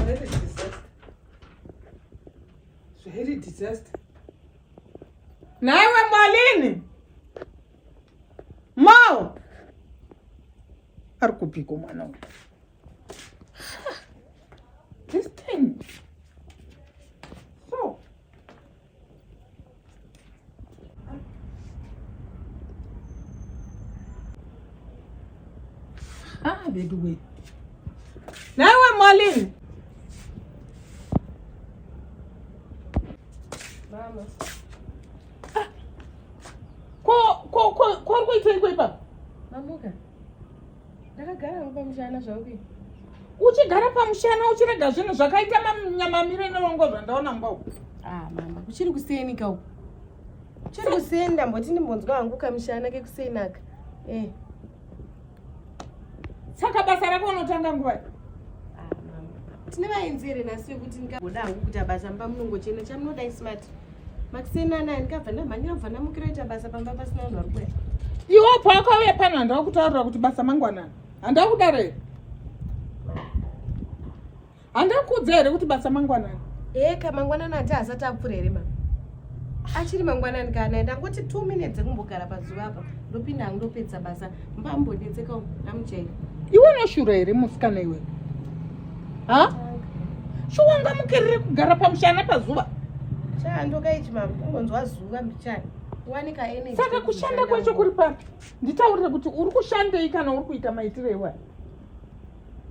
Very disaster. Very disaster. Naiwe Mwalini. Mao. Ari kupiko mwana uyu? This thing. So. Ah, veduwe. Naiwe Mwalini. Mama. Ah. Ko ko ko ko uri kuiteiko ipapo? Mamuka. Ndakagara hangu pamushana zvangu. Uchigara pamushana uchirega zvinhu zvakaita manyamamire nerongo zvandaona mumba uku. Ah mama, kuchiri kuseni ka uku. Kuchiri kuseni ndamboti ndimbonzwa hangu kamushana kekuseni aka. Eh. Saka basa rako unotanga nguvai? Ah mama. Tine vaenzi here nhasi vekuti ndikagoda hangu kuita basa mumba munongochena chamunoda ismart. Makuseni anaya ndikabva ndamhanyira kubva ndamukira kuita basa pamba pasina vanhu vari kuuya. Iwe pawakauya pano handava kutaurira kuti basa mangwanani. Handava kudaro here? Handava kuudza here kuti basa mangwanani? Eka mangwanani ati asati apfuura here mama? Achiri mangwanani kana ndangoti 2 minutes dzekumbogara pazuva apa ndopinda hangu ndopedza basa mbambonetseka ndamujaira. Iwe unoshura here musikana iwe? Ha? Shuwa ungamukirire kugara pamushana pazuva? Chando kaichi mama kungonzwa zuva mbichana. Wanika energy. Saka kushanda kwacho kuri papi? Nditaurire kuti uri kushandei kana uri kuita maitiro iwayo?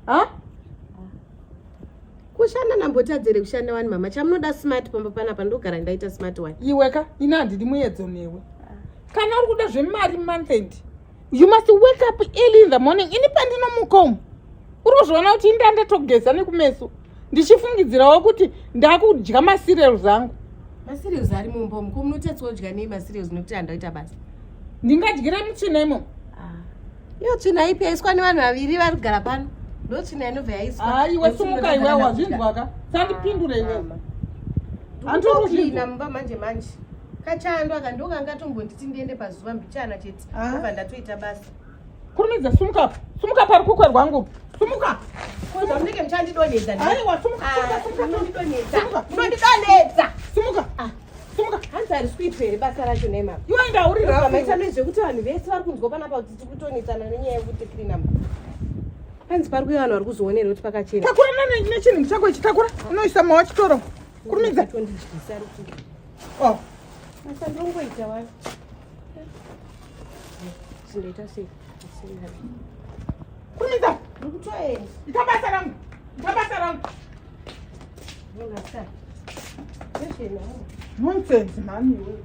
Ha? Kushanda ndambotadzere kushanda wani mama. Chamunoda smart pamba panapa ndogara ndaita smart wani. Iwe ka ini handidi muedzo newe. Kana uri kuda zvemari month end you must wake up early in the morning. Ini pandinomuka umu uri kuzviona kuti inda ndatogeza nekumeso ndichifungidzirawo kuti ndakudya macereals angu. Macereals ari mumba umu ko munotetswa kudya nei macereals nekuti handaita basa. Ndingadyira mutsvina imomo? Ah. Iyo tsvina ipi yaiswa nevanhu vaviri vari kugara pano? Ndo tsvina inobva yaiswa. Ah, iwe sumuka iwe wazvinzwa ka. Sandipindure iwe. Handiri mumba manje manje. Kachando aka ndokanga tombonditi ndiende pazuva mbichana chete. Ah. Ndobva ndatoita basa. Kurumidza sumuka apa. Sumuka pari kukwe rwangu. Sumuka. Ko munenge muchandidonhedza. Aiwa sumuka. Ah, Sumuka. munondidonhedza. Sumuka. Munondidonhedza. Sumuka. Ah. Sumuka. Hanzi harisi kuitwa here basa racho nhai mama? Iwe ndaurira. Maita nezvekuti vanhu vese vari kunzwa panapa kuti tiri kutonetsana nenyaya yekuti clean up. Hanzi pari kuuya vanhu vari kuzoonera kuti pakachena. Takura nechinhu chako ichi takura. Unoisa mawa chitoro. Kurumidza. Tondidyisa rukuti. Oh. Basa ndongoita wani. Chindoita sei? Kurumidza. Ndikutoenda. Ita basa rangu. Ita basa rangu. Ndingasara. Nezvenhau. Nonsense mhani iwe.